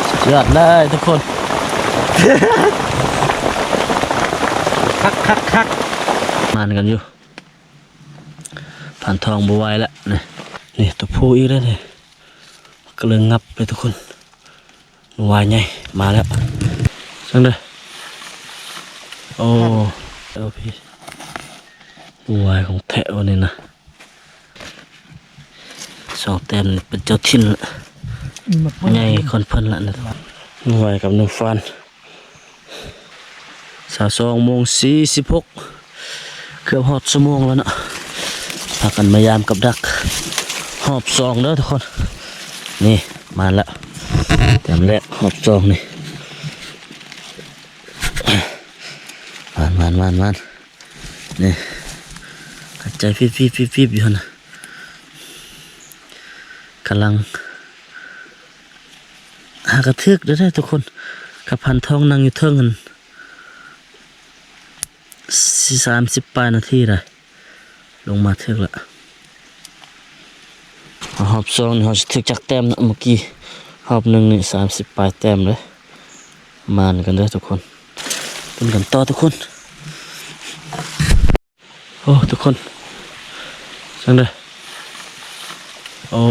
ສຸດຍອດເລີຍທຸກຄົນ ຄັກໆໆ ໝານກັນຢູ່. ພານທອງບໍ່ໄຫວລະ ນີ້ ນີ້ຕົວຜູ້ອີກແລ້ວນີ້ ກະເລີຍງັບເລີຍທຸກຄົນ ວາຍໃຫຍ່ມາແລ້ວ ຈັ່ງເດີ ໂອ້ ເອົາພີ່ ວາຍຂອງແທ້ວະນີ້ນະ ສອງແຕ້ມນີ້ເປັນເຈົ້າຖິ່ນລະ ໃຫຍ່ກ່ອນເພິ່ນລະ ວາຍກັບໜຶ່ງຟານ. ຊາວສອງໂມງສີ່ສິບຫົກ ເກືອບຮອດຊົ່ວໂມງແລ້ວເນາະ ພາກັນມາຢາມກັບດັກຮອບສອງເດີທຸກຄົນ ນີ້ມາແລ້ວ ແຕ້ມແລກຮອບສອງນີ້ ມານໆໆໆ ນີ້ ຫາຍໃຈຟີບໆໆໆ ຢູ່ຫັ້ນນະ ກຳລັງ ຫາກະຖືກເດີທຸກຄົນ ກັບພານທອງນັ່ງຢູ່ເທິງຫັ້ນ ສາມສິບປາຍນາທີໄດ໋ ລົງມາຖືກລະ ຮອບສອງນີ້ເຮົາຊິຖືກຈັກແຕ້ມເນາະ ເມື່ອກີ້ຮອບໜຶ່ງນີ້ສາມສິບປາຍແຕ້ມເລີຍ ມານກັນເດີທຸກຄົນ ເບິ່ງກັນຕໍ່ທຸກຄົນ. ໂອ້ ທຸກຄົນ ຈັ່ງໃດ ໂອ້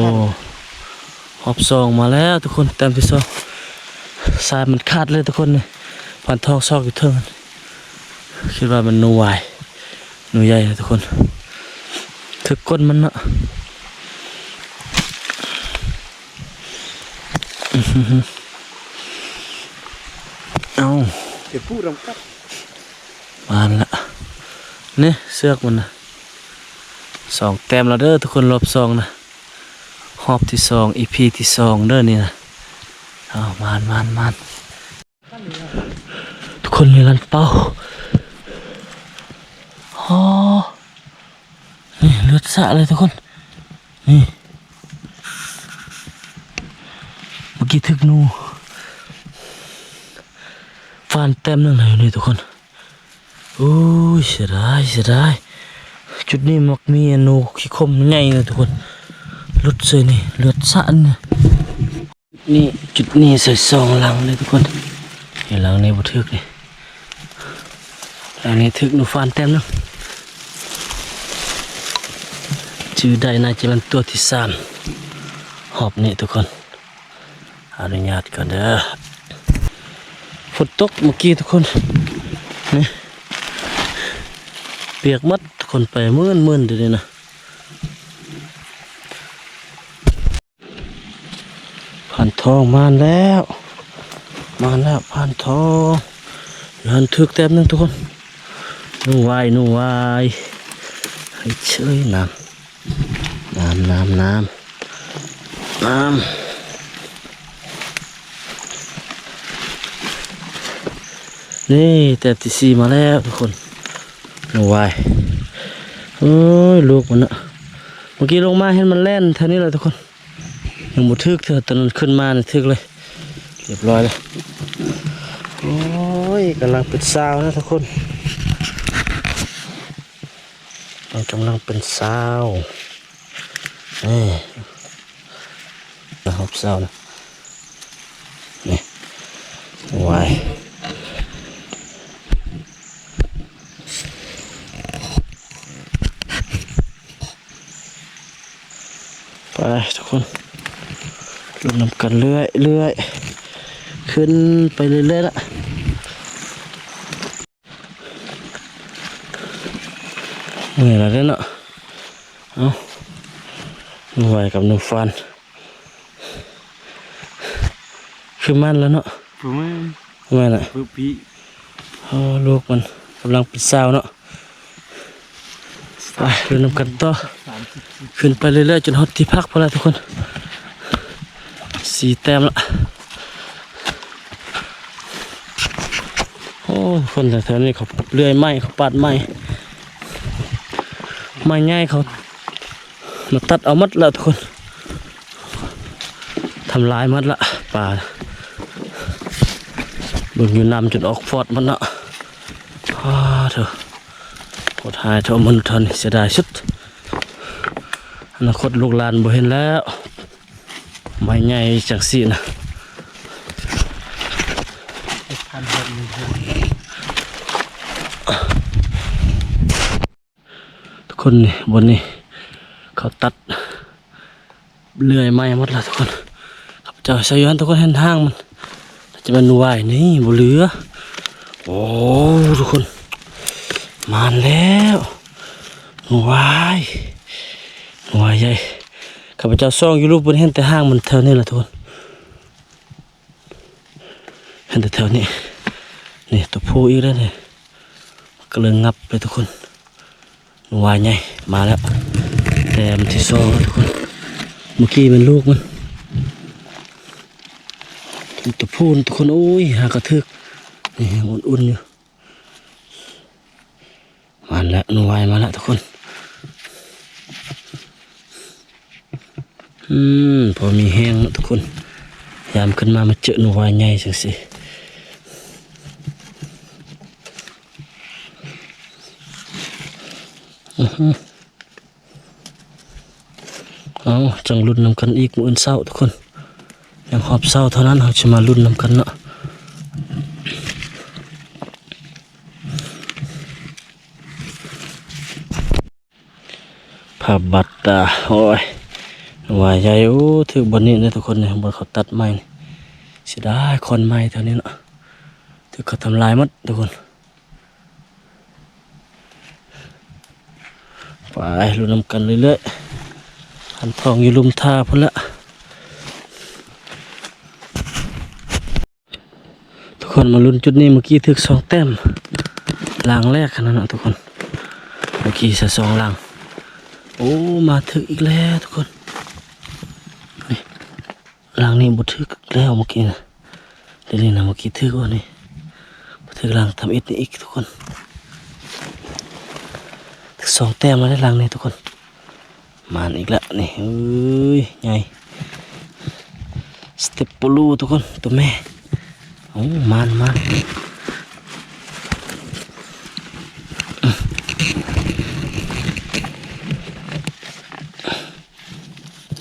ຮອບສອງມາແລ້ວທຸກຄົນ ແຕ້ມທີສອງ ສາຍມັນຂາດເລີຍທຸກຄົນນີ້ ພານທອງຊອກຢູ່ເທິງ ຄິດວ່າແມ່ນໜູວາຍ ໜູໃຫຍ່ທຸກຄົນ ຖືກກົ້ນມັນເນາະ ເອົ້າ ເກັບຜູ້ດຳກັບ ມານລະ ນີ້ເຊືອກມັນນະ ສອງແຕ້ມແລ້ວເດີທຸກຄົນ ຮອບສອງນະ ຮອບທີສອງ ອີພີທີສອງເດີນີ້ນະ ເອົາ ມານໆໆ ທຸກຄົນ ມີລັນເປົ້າ ອໍ ນີ້ເລືອດສາດເລີຍທຸກຄົນ ນີ້ ເມື່ອກີ້ຖືກໜູ ຟານແຕ້ມໜຶ່ງໃນນີ້ທຸກຄົນ ໂອ້ຍ ເສຍດາຍ ເສຍດາຍ ຈຸດນີ້ມັກມີໜູຂີ້ຄົມໃຫຍ່ເລີຍທຸກຄົນ ຫຼຸດເສີຍນີ້ ເລືອດສາດນີ້ ນີ້ ຈຸດນີ້ໃສ່ສອງຫຼັງເລີຍທຸກຄົນ ນີ້ຫຼັງນີ້ບໍ່ຖືກນີ້ ຫຼັງນີ້ຖືກໜູຟານແຕ້ມໜຶ່ງ ຈື່ໄດ້ໜ້າຈະແມ່ນຕົວທີສາມ ຮອບນີ້ທຸກຄົນ ອະນຸຍາດກ່ອນເດີ ຝົນຕົກເມື່ອກີ້ທຸກຄົນ ນີ້ ປຽກໝົດທຸກຄົນ ໄປມື່ນໆ ດຽວນີ້ນະ. ພານທອງມາແລ້ວ ມາແລ້ວພານທອງ ຢູ່ຫັ້ນຖືກແຕ້ມໜຶ່ງທຸກຄົນ ໜູວາຍ ໜູວາຍ ເຮີ້ຍ ເຊີຍ ນ້ຳ ນ້ຳ ນ້ຳ ນ້ຳ ນ້ຳ ນີ້ແຕ້ມທີສີ່ມາແລ້ວທຸກຄົນ ໜູວາຍ ເອີຍ ລູກມັນນະ ເມື່ອກີ້ລົງມາເຫັນມັນແລ່ນແຖວນີ້ແຫຼະທຸກຄົນ. ຍັງບໍ່ຖືກເທື່ອ ຕອນນັ້ນຂຶ້ນມານີ້ຖືກເລີຍ ຮຽບຮ້ອຍເລີຍ ໂອ້ຍ ກຳລັງເປັນສາວນະທຸກຄົນ ມັນກຳລັງເປັນສາວ ນີ້ ຮອບສາວນະ ນີ້ ວາຍ. ໄປທຸກຄົນ ລຸ້ນນຳກັນເລື້ອຍໆ ຂຶ້ນໄປເລື້ອຍໆ ລະ ເມື່ອຍລະເດ້ເນາະ ເອົ້າ ໜູວາຍກັບໜູຟານ ຄືມັນລະເນາະ ບໍ່ແມ່ນ ແມ່ນລະ ເບິ່ງພີ້ ໂອ້ ລູກມັນກຳລັງເປັນສາວເນາະ ໄປລຸ້ນນຳກັນຕໍ່ ຂຶ້ນໄປເລື້ອຍໆ ຈົນຮອດທີ່ພັກພຸ້ນລະທຸກຄົນ ສີ່ແຕ້ມລະ ໂອ້ ຄົນແຖວໆ ນີ້ເຂົາເລື່ອຍໄມ້ ເຂົາປາດໄມ້ ໄມ້ໃຫຍ່ເຂົາ ມາຕັດເອົາໝົດລະທຸກຄົນ ທຳລາຍໝົດລະປາ ເບິ່ງຢູ່ນ້ຳຈົນອອກຟອດໝົດເນາະ ອ້າ ໂທ້ ໂຫດຮ້າຍເທາະມະນຸດເຮົານີ້ ເສຍດາຍສຸດ ເອົາ ອະນາຄົດລູກຫຼານບໍ່ເຫັນແລ້ວ ໄມ້ໃຫຍ່ຈັ່ງຊີ້ນະ. ທຸກຄົນ ນີ້ ບ່ອນນີ້ເຂົາຕັດເລື່ອຍໄມ້ໝົດແລ້ວທຸກຄົນ. ຂ້າພະເຈົ້າໃສ່ຢູ່ຫັ້ນທຸກຄົນ ເຫັນຫາງມັນ ຈະແມ່ນໜູວາຍນີ້ບໍ່ເຫຼືອ. ໂອ້ ທຸກຄົນ ມາແລ້ວ ໜູວາຍ ໜູວາຍໃຫຍ່. ຂ້າພະເຈົ້າສ່ອງຢູ່ຮູບ ບໍ່ເຫັນແຕ່ຫາງມັນແຖວນີ້ລະທຸກຄົນ. ເຫັນແຕ່ແຖວນີ້ ນີ້ຕົວຜູ້ອີກແລ້ວນີ້ ກໍເລີຍງັບໄປທຸກຄົນ. ໜູວາຍໃຫຍ່ມາແລ້ວ ແຕ້ມທີສອງທຸກຄົນ. ເມື່ອກີ້ແມ່ນລູກມັນ ຕົວຜູ້ນະທຸກຄົນ. ໂອ້ຍ ຫາກະຖືກ ນີ້ຍັງອຸ່ນໆຢູ່. ມາແລ້ວ ໜູວາຍມາແລ້ວທຸກຄົນ. ອືມ ພໍມີແຮງເນາະທຸກຄົນ ຍາມຂຶ້ນມາ ມາເຈີໜູວາຍໃຫຍ່ຈັ່ງຊີ້. ອືຮຶ ເອົາ ຈັ່ງລຸ້ນນຳກັນອີກມື້ອື່ນເຊົ້າທຸກຄົນ. ຍັງຮອບເຊົ້າເທົ່ານັ້ນ ເຮົາຊິມາລຸ້ນນຳກັນເນາະ. ພາບບາດຕາ ໂອ້ຍ ໜູວາຍໃຫຍ່. ໂອ້ ຖືກບ່ອນນີ້ເດ້ທຸກຄົນ ນີ້ ບ່ອນເຂົາຕັດໄມ້ນີ້. ເສຍດາຍ ຂອນໄມ້ແຖວນີ້ເນາະ ຖືກເຂົາທຳລາຍໝົດທຸກຄົນ. ໄປລຸ້ນນຳກັນເລື້ອຍໆ ພັນທອງຢູ່ລຸ່ມທ່າພຸ້ນລະ. ທຸກຄົນມາລຸ້ນຈຸດນີ້ ເມື່ອກີ້ຖືກສອງແຕ້ມ ຫຼັງແລກຫັ້ນນະທຸກຄົນ. ເມື່ອກີ້ສະສອງຫຼັງ ໂອ້ ມາຖືກອີກແລ້ວທຸກຄົນ. ນີ້ ຫຼັງນີ້ບໍ່ຖືກແລ້ວເມື່ອກີ້ນະ. ດຽວນີ້ນະ ເມື່ອກີ້ຖືກບໍ່ນີ້ ບໍ່ຖືກຫຼັງທຳອິດນີ້ອີກທຸກຄົນ. ຖືກສອງແຕ້ມແລ້ວເດ້ຫຼັງນີ້ທຸກຄົນ. ມານອີກແລ້ວນີ້ ເອີຍ ໃຫຍ່ ສະເຕັບໂປລູທຸກຄົນ ຕົວແມ່. ໂອ້ ມານ ມານ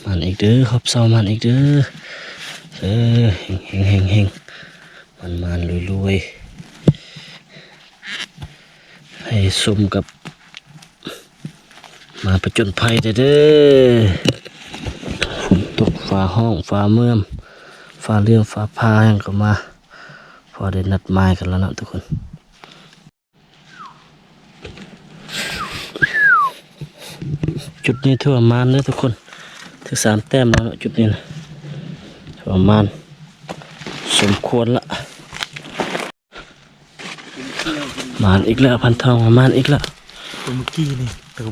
ມານອີກເດີ ຮອບເຊົ້າມານອີກເດີ. ເອີ ເຮັງໆ ມັນໆ ລວຍໆ ໃຫ້ສົມກັບມາຜະຈົນໄພແດ່ເດີ. ຝົນຕົກ ຟ້າຮ້ອງ ຟ້າເມືອມ ຟ້າເຫຼືອມ ຟ້າຜ່າຫຍັງກໍມາ ພໍໄດ້ນັດໝາຍກັນແລ້ວເນາະທຸກຄົນ. ຈຸດນີ້ຖືວ່າມານເດີທຸກຄົນ ຖືກສາມແຕ້ມແລ້ວເນາະ ຈຸດນີ້ນະ ຖືວ່າມານສົມຄວນລະ. ມານອີກແລ້ວ ພັນທອງ ມານອີກແລ້ວ. ຕົວເມື່ອກີ້ນີ້ ຕົວ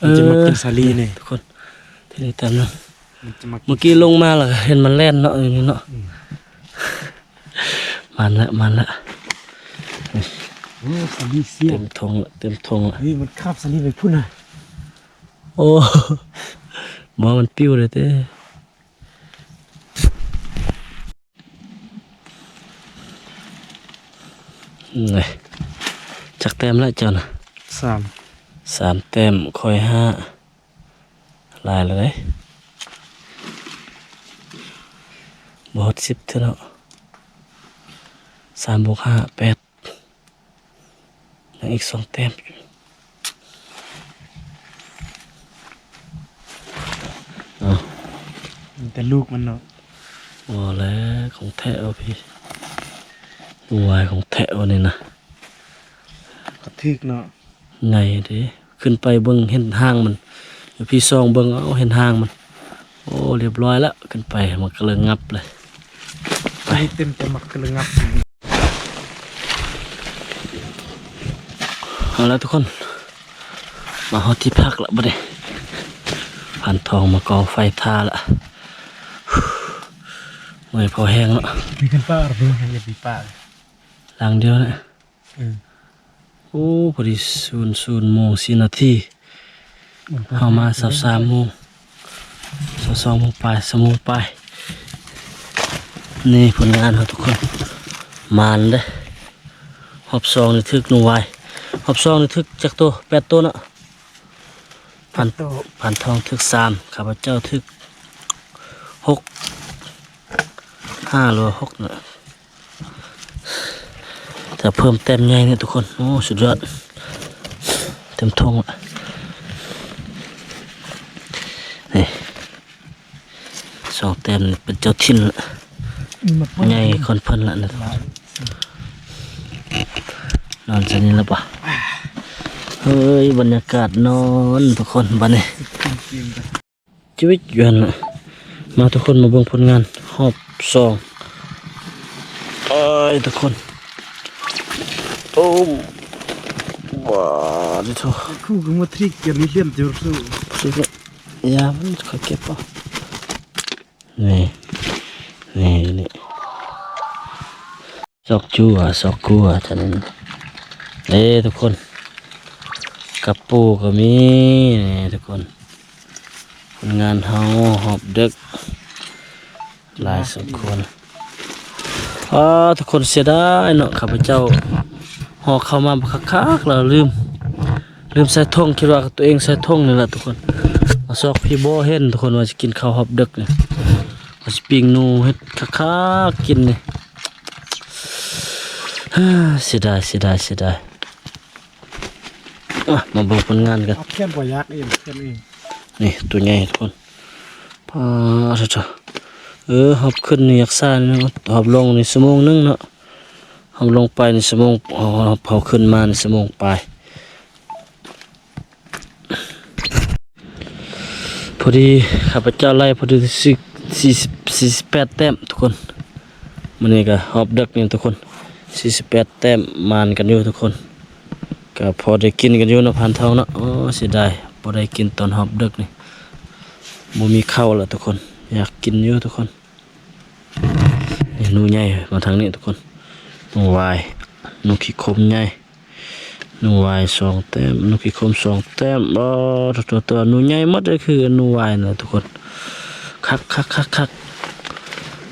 ເອີ ມັນຈະມັກກິນສາລີນີ້ ທຸກຄົນ ທີ່ນີ້ແຕ້ມໜຶ່ງ. ມັນຈະມັກ ເມື່ອກີ້ລົງມາແລ້ວເຫັນມັນແລ່ນເນາະ ຢູ່ນີ້ເນາະ. ອືມ ມາແລ້ວ ມາແລ້ວ. ໂອ້ ສາລີສຽນ ເຕັມຖົງລະ ເຕັມຖົງລະ. ເຮີ້ຍ ມັນຄາບສາລີໄປພຸ້ນນະ. ໂອ້ ບໍ່ ມັນປິວເລີຍເດ້. ນີ້ ຈັກແຕ້ມລະເຈົ້ານະ? ສາມ ສາມແຕ້ມ ຂ້ອຍຫ້າ. ຫຼາຍແລ້ວເດ້ ບໍ່ຮອດສິບເທື່ອເນາະ. ສາມບວກຫ້າ ແປດ ຍັງອີກສອງແຕ້ມ. ເອົາ ມີແຕ່ລູກມັນເນາະ. ບໍ່ແລ້ວ ຂອງແທ້ເອົາພີ້ ວາຍ ຂອງແທ້ເອົານີ້ນະ. ກະຖືກເນາະ ໃຫຍ່ເດ້. ຂຶ້ນໄປເບິ່ງເຫັນຫາງມັນ ຢູ່ພີ້ ສ່ອງເບິ່ງ ເອົາ ເຫັນຫາງມັນ. ໂອ້ ລຽບຮ້ອຍລະ ຂຶ້ນໄປມັນກະເລີຍງັບເລີຍ. ໄປ ເຕັມແຕ່ໝາກກະເລີຍງັບ. ເອົາລະທຸກຄົນ ມາຮອດທີ່ພັກລະບັດນີ້ ພັນທອງມາກອງໄຟຖ້າລະ. ເມື່ອຍພໍແຮງເນາະ. ມີຂຶ້ນປ່າ ເບິ່ງ ຢ່າໄປປ່າ ຫຼັງດຽວນະ. ເອີ ໂອ້ ພໍດີສູນ ສູນໂມງສີ່ນາທີ ເຮົາມາຊາວສາມໂມງ ຊາວສອງໂມງປາຍ ສາມໂມງປາຍ. ນີ້ຜົນງານເຮົາທຸກຄົນ ມານເດ້. ຮອບສອງນີ້ຖືກໜູວາຍ ຮອບສອງນີ້ຖືກຈັກໂຕ ແປດໂຕເນາະ. ພັນ ພັນທອງຖືກສາມ ຂ້າພະເຈົ້າຖືກຫົກ ຫ້າ ຫຼືວ່າຫົກນະ ແຕ່ເພີ່ມແຕ້ມໃຫຍ່ນີ້ທຸກຄົນ. ໂອ້ ສຸດຍອດ ເຕັມຖົງລະ ນີ້ ສອງແຕ້ມນີ້ເປັນເຈົ້າຖິ່ນລະ ໃຫຍ່ກ່ອນເພິ່ນລະນະ. ນອນຊະນີ້ລະປະ ເຮີ້ຍ ບັນຍາກາດນອນທຸກຄົນ ບາດນີ້ ຊີວິດຢູ່ຫັ້ນລະ. ມາທຸກຄົນ ມາເບິ່ງຜົນງານຮອບສອງ ເອີຍ ທຸກຄົນ. ໂອ້ ວ້າ ດິໂທ Kuukamatrik ja liian jorsu. ຢ່າ ມັນຄ່ອຍເກັບເອົາ ນີ້ ນີ້ ນີ້ ຊອກຈູ້ ຊອກກູ້ ເດ້ທຸກຄົນ. ກະປູກະມີ ນີ້ທຸກຄົນ. ຄົນງານເຮົາຮອບເດິກຫຼາຍສົມຄວນ. ອ້າ ທຸກຄົນ ເສຍດາຍເນາະ ຂ້າພະເຈົ້າຫໍ່ເຂົ້າມາບັກຄັກໆ ແລ້ວລືມ ລືມໃສ່ຖົງ ຄິດວ່າຕົວເອງໃສ່ຖົງນີ້ລະທຸກຄົນ. ມາຊອກພີ້ບໍ່ເຫັນທຸກຄົນ ວ່າຊິກິນເຂົ້າຮອບເດິກນີ້ ວ່າຊິປີ້ງໜູເຮັດຄັກໆກິນນີ້. ເສຍດາຍ ເສຍດາຍ ເສຍດາຍ. ມາເບິ່ງຜົນງານກັນ. ເອົາແຂນບໍ່ຢາກເອງ ແຂນເອງ. ນີ້ຕົວໃຫຍ່ທຸກຄົນ. ປາດໂທ ເອີ ຮອບຂຶ້ນນີ້ຢາກຊ້າໜ້ອຍໜຶ່ງ ຮອບລົງນີ້ຊົ່ວໂມງໜຶ່ງເນາະ. ຮອບລົງໄປນີ້ຊົ່ວໂມງ ຮອບ ຮອບເຮົາຂຶ້ນມານີ້ຊົ່ວໂມງປາຍ. ພໍດີຂ້າພະເຈົ້າໄລ່ພໍດີ ສີ່ສິບ ສີ່ສິບແປດແຕ້ມທຸກຄົນ. ມື້ນີ້ກະຮອບເດິກນີ້ທຸກຄົນ ສີ່ສິບແປດແຕ້ມ ໝານກັນຢູ່ທຸກຄົນ. ກະພໍໄດ້ກິນກັນຢູ່ເນາະ ພານທອງເນາະ. ໂອ້ ເສຍດາຍ ບໍ່ໄດ້ກິນຕອນຮອບເດິກນີ້ ບໍ່ມີເຂົ້າລະທຸກຄົນ. ຢາກກິນຢູ່ທຸກຄົນ. ນີ້ໜູໃຫຍ່ມາທາງນີ້ທຸກຄົນ. ໜູວາຍ ໜູຂີ້ຄົມໃຫຍ່. ໜູວາຍສອງແຕ້ມ ໜູຂີ້ຄົມສອງແຕ້ມ. ໂອ້ ຕົວ ຕົວ ຕົວ ໜູໃຫຍ່ໝົດເລີຍ ຄືໜູວາຍນະທຸກຄົນ. ຄັກ ຄັກ ຄັກ ຄັກ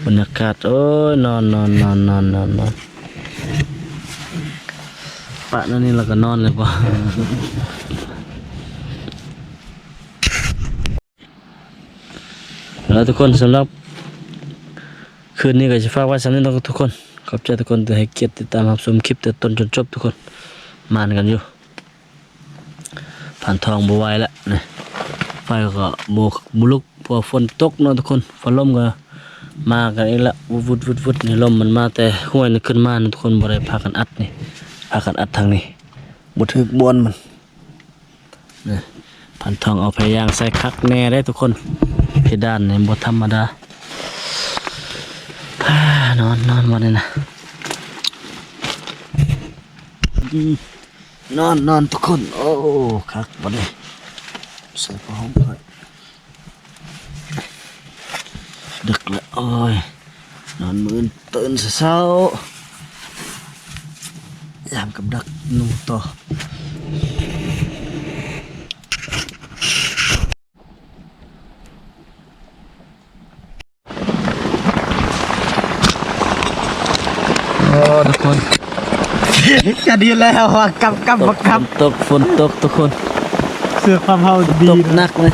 ບັນຍາກາດ. ໂອ້ຍ ນອນ ນອນ ປະແນວນີ້ລະກະນອນເລີຍບໍ. ເອົາລະທຸກຄົນ ສຳລັບຄືນນີ້ກະຊິຝາກໄວ້ສ່ຳນີ້ເນາະທຸກຄົນ. ຂອບໃຈທຸກຄົນທີ່ໃຫ້ກຽດຕິດຕາມຮັບຊົມຄລິບແຕ່ຕົ້ນຈົນຈົບທຸກຄົນ. ໝານກັນຢູ່ ພານທອງບໍ່ໄຫວລະນີ້ ໄຟກະບໍ່ ບໍ່ລຸກ ເພາະວ່າຝົນຕົກເນາະທຸກຄົນ. ຟ້າລົມກະມາກັນອີກລະ ວຶດໆໆໆ. ນີ້ລົມມັນມາແຕ່ຫ້ວຍນີ້ຂຶ້ນມານະທຸກຄົນ ບໍ່ໄດ້ພາກັນອັດນີ້ ພາກັນອັດທາງນີ້ ບໍ່ຖືກບ່ອນມັນ. ນີ້ ພັນທອງເອົາພະຍາງໃສ່ຄັກແນ່ເດ້ທຸກຄົນ. ເພດານນີ້ບໍ່ທຳມະດາ. ນອນ ນອນ ບາດນີ້ນະ ນອນ ນອນທຸກຄົນ. ໂອ້ ຄັກບາດນີ້ ໃສ່ຜ້າຫົ່ມໄວ້. ດຶກແລ້ວ ໂອ້ຍ ນອນມື້ອື່ນຕື່ນເຊົ້າໆ ຍາມກັບດັກນຸ່ງຕໍ່. ໂອ້ ທຸກຄົນ ກະດີແລ້ວວ່າກັບ ກັບ ບໍ່ກັບ. ຝົນຕົກ ຝົນຕົກທຸກຄົນ. ເສື້ອຄວາມເຮົາດີ ຕົກໜັກເລີຍ.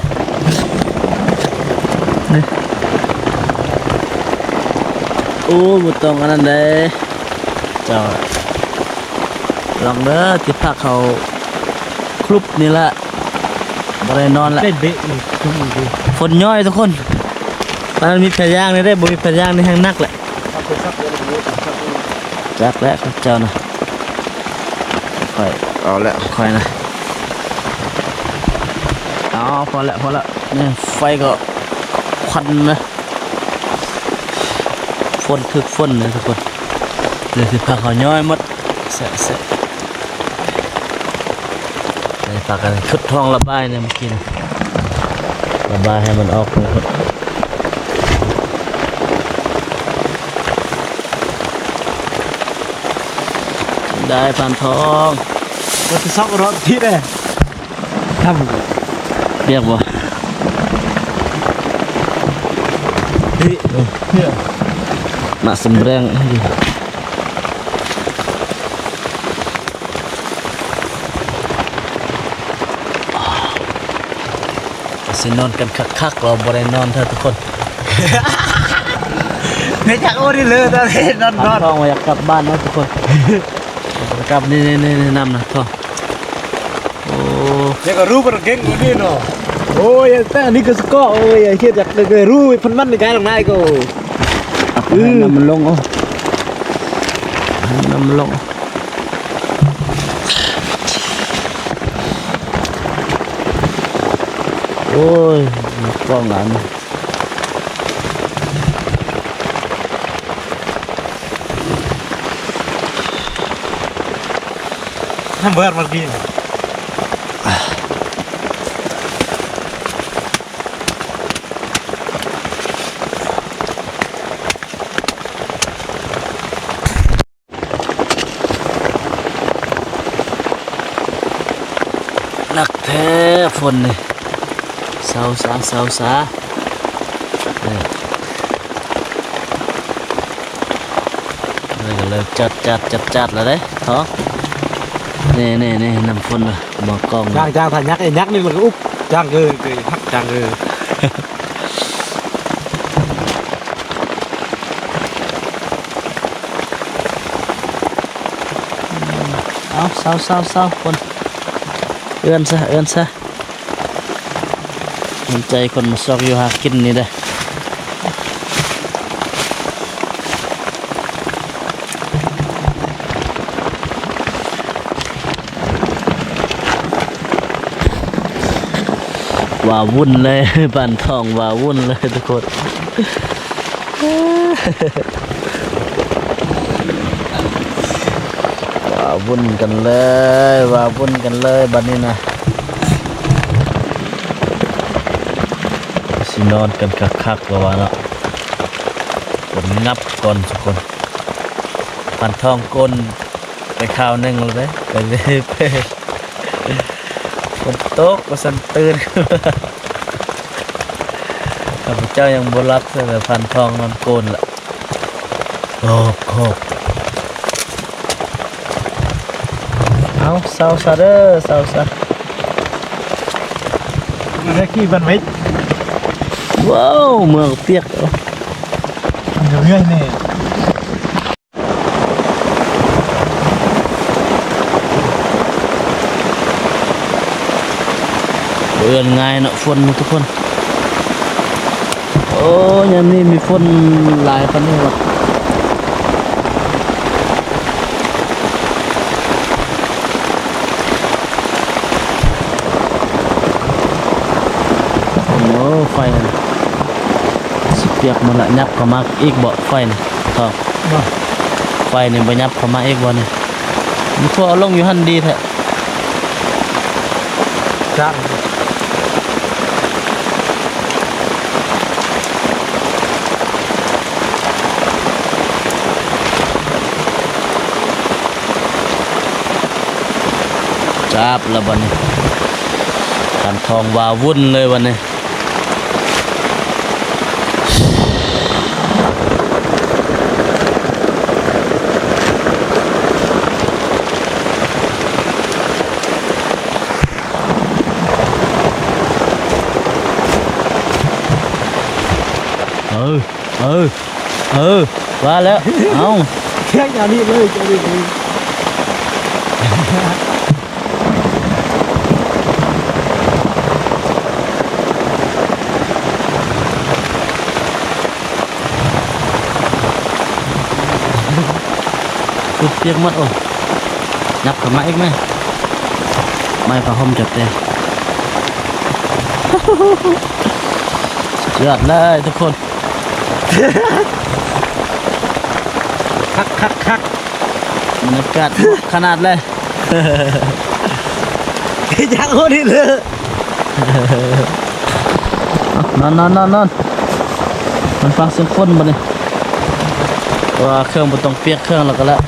ໂອ້ ບໍ່ຕ້ອງອັນນັ້ນເດ້ ເຈົ້າ. ລອງເດີ ທີ່ພັກເຮົາ ຄລຸບນີ້ລະ ບໍ່ໄດ້ນອນລະ ໄດ້ເບະຢູ່. ຝົນຍ້ອຍທຸກຄົນ. ປານນັ້ນມີພະຍາງນີ້ເດ້ ບໍ່ມີພະຍາງນີ້ແຮງໜັກແຫຼະ. ຈັກແຫຼະເຂົາເຈົ້ານະ ຂ້ອຍເອົາແຫຼະ ຂ້ອຍນະ. ເອົາ ພໍແລ້ວ ພໍແລ້ວ ນີ້ໄຟກໍຄວັນນະ. ຝົນ ຖືກຝົນນະທຸກຄົນ. ເດີ ທີ່ພັກເຮົາຍ້ອຍໝົດ. ແຊະ ແຊະ ໄດ້ພາກັນຂຸດຮ່ອງລະບາຍໃນມື້ກີ້ນະ ລະບາຍໃຫ້ມັນອອກ. ໄດ້ ພານທອງ ວ່າຈະຊອກລົດທີ່ເດ້. ທຳ ປຽກບໍ່? ເຮີ້ຍ ມາສຳແດງ. ຊິນອນກັນຄັກໆ ວ່າບໍ່ໄດ້ນອນເທື່ອທຸກຄົນ. ແມ່ນຈັກໂອ້ນີ້ເລີຍຕອນນີ້ນອນ ນອນ ທ້ອງວ່າຢາກກັບບ້ານເນາະທຸກຄົນ. ກັບ ນີ້ ນີ້ ນີ້ ນີ້ ນ້ຳນະ ໂອ້ ແລ້ວກໍຮູ້ປະເກັງນີ້ເນາະ. ໂອ້ຍ ແຕ່ອັນນີ້ກໍສະເກາະ ໂອ້ຍ ເຮັດຢາກໄດ້ຮູ້ພັນມັນໃນກາຍລອງນາຍກໍ ອື ນ້ຳມັນລົງ ເອົາ ນ້ຳມັນລົງ. ໂອ້ຍ ກ້ອງຫຼາຍ. ນ້ຳເບີດມັນກິນ. ໜັກແທ້ຝົນນີ້. ເຊົາຊາ ເຊົາຊາ. ນີ້ ນີ້ກໍເລີ່ມຈັດໆ ຈັດໆ ແລ້ວເດ້ ທ້ອງ. ນີ້ ນີ້ ນີ້ ນ້ຳຝົນນະ ໝໍ້ກ້ອງ. ຈ້າງ ຈ້າງ ຖ້າຍັກ ໄອ້ຍັກນີ້ມັນກໍອຸບ ຈ້າງເອີຍ ຮັກ ຈ້າງເອີຍ. ເອົາ ເຊົາ ເຊົາ ເຊົາ ຄົນ ເອີ້ນຊະ ເອີ້ນຊະ. ເຫັນໃຈຄົນມາຊອກຢູ່ຫາກິນນີ້ເດ້. ວ່າວຸ້ນເລີຍ ບ້ານທ້ອງວ່າວຸ້ນເລີຍທຸກຄົນ. ວ່າວຸ້ນກັນເລີຍ ວ່າວຸ້ນກັນເລີຍບັດນີ້ນະ. ຊິນອນກັນຄັກໆ ແລ້ວວ່າເນາະ. ຝົນງັບກ່ອນທຸກຄົນ. ພັນທອງກົນໄປຄາວໜຶ່ງແລ້ວເດ້ ກໍເລີຍໄປ ຝົນຕົກວ່າຊັ້ນ ຕື່ນ ຂ້າພະເຈົ້າຍັງບໍ່ຫຼັບ ແຕ່ພັນທອງນອນໂກນລະ. ໂຄບ ໂຄບ ເອົາ ເຊົາຊະເດີ ເຊົາຊະ. ມາໄດ້ຂີ່ບັນໄວ້ ວ້າວ ເມືອງປຽກ ເອີ ເມື່ອຍແນ່. ບໍ່ເອື້ອນງ່າຍເນາະ ຝົນທຸກຄົນ. ໂອ້ ຍາມນີ້ມີຝົນຫຼາຍປານນີ້ຫວາ. ໂອ້ ໄຟຫັ້ນຊິປຽກໝົດລະ. ຫຍັບເຂົ້າມາອີກບໍ່ ໄຟນີ້ ທ້ອງ? ບໍ່ ໄຟນີ້ບໍ່ຫຍັບເຂົ້າມາອີກບໍ່ນີ້? ມີພວກເອົາລົງຢູ່ຫັ້ນດີແທ້. ຈ້າງ ຈັບລະບັດນີ້ ຄັນທອງວ່າວຸ້ນເລີຍບັດນີ້. ເອີ ເອີ ເອີ ວ່າແລ້ວ ເອົ້າ ແຂ່ງອັນນີ້ເລີຍ ເຈົ້ານີ້ເລີຍ. ສຸດປຽກໝົດ. ໂອ້ ຫຍັບເຂົ້າມາອີກແມ້ ໄມ້ຜ້າຫົ່ມຈັດເຕັມ. ສຸດຍອດເລີຍທຸກຄົນ. ຄັກໆໆ ບັນຍາກາດຂະໜາດເລີຍ. ຢາກໂຫດອີກເລີຍ. ນອນ ນອນ ນອນ ນອນ ມັນຟັງສຽງຝົນບັດນີ້ ວ່າເຄື່ອງບໍ່ຕ້ອງປຽກເຄື່ອງແລ້ວກໍແລ້ວ.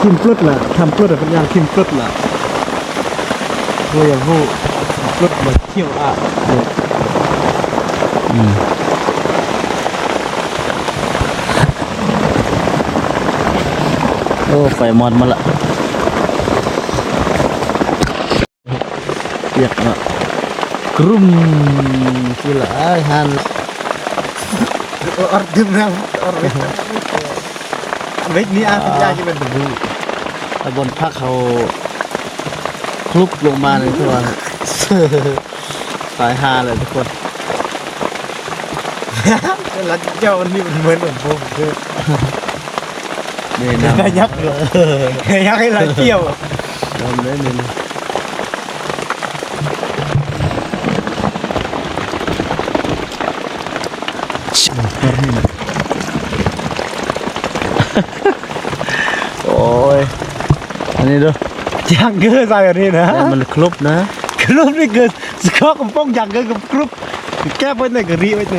ຖິ້ມປຶດລະ ທຳປຶດລະ ເປັນຫຍັງຖິ້ມປຶດລະ. ບໍ່ຢາກຮູ້ ປຶດລະ ຂຽວອະເລີຍ. ອືມ ໂອ້ ໄຟມອດໝົດລະ. ປຽກເນາະ ກຣຸ້ມ ຊິລະອ້າຍຫັ້ນ ອອດດື່ມນ້ຳ ອອດເວັດ ເວັດນີ້ອາ ອາ ຢາກຈະເປັນຕະບູ ແລ້ວບ່ອນພັກເຮົາ ຄລຸບລົງມານີ້ຄືວ່າ ຕາຍຫ່າແລ້ວທຸກຄົນ ລັດຈຽວອັນນີ້ມັນເໝືອນຂອງຜົມເດີ ນີ້ນະ ໄດ້ຍັກເດີ ໄດ້ຍັກໃຫ້ລັດຈຽວ ນຳເລີຍນີ້ນະ ໂອ້ຍ ອັນນີ້ເດີ ຈາງເກີໃສ່ອັນນີ້ນະ ແຕ່ມັນຄລຸບນະ ຄລຸບນີ້ເກີ ສະເຄາະກຳປົງຈາງເກີກັບຄລຸບ ແກະໄວ້ໃນກະຣີໄວ້ໃນ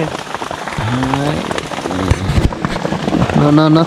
ເນາະ ເນາະ ເນາະ.